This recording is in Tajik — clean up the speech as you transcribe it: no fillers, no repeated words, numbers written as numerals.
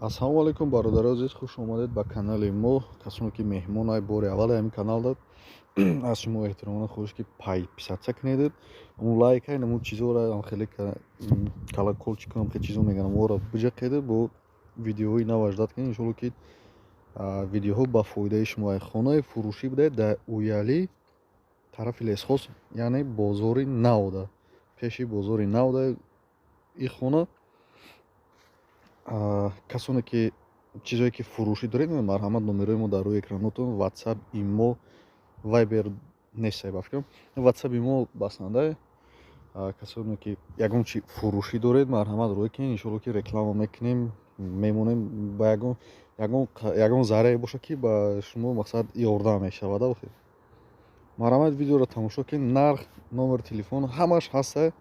Ассалому алайкум, бародари азиз, хуш омадед ба канали мо. Касоне ки меҳмон ай, бори аввал ҳамин каналда, аз шумо эҳтиромона хоҳиш, ки подписаться кунедед, он лайк ай, намун чизоро хеле, колокольчик ам, хеле чизо мегӯям, ора биҷақеда, бо видеоҳои нав ждать кунед. Иншоалло, ки видеоҳо ба фоидаи шумо. Ай, хонаи фурӯшӣ будед дар Уяли, тарафи Лесхоз, яъне бозори навда, пеши бозори навда и хона. Касоне ки чизое ки фурӯшӣ доред, марҳамат, номерои мо дар рӯи экранотон, Ватсап, Имо, Вайбер нест, ба фикрам, Ватсаби мо басанда. Касоне ки ягон чи фурӯшӣ доред, марҳамат, рӯй кунед. Иншоалло, ки реклама мекунем, мемонем, ба ягон заррае бошад, ки ба шумо, мақсад, ёрдам мешавад. Охир, марҳамат, видеоро тамошо кунед. Нарх, номери телефон, ҳамаш ҳаста.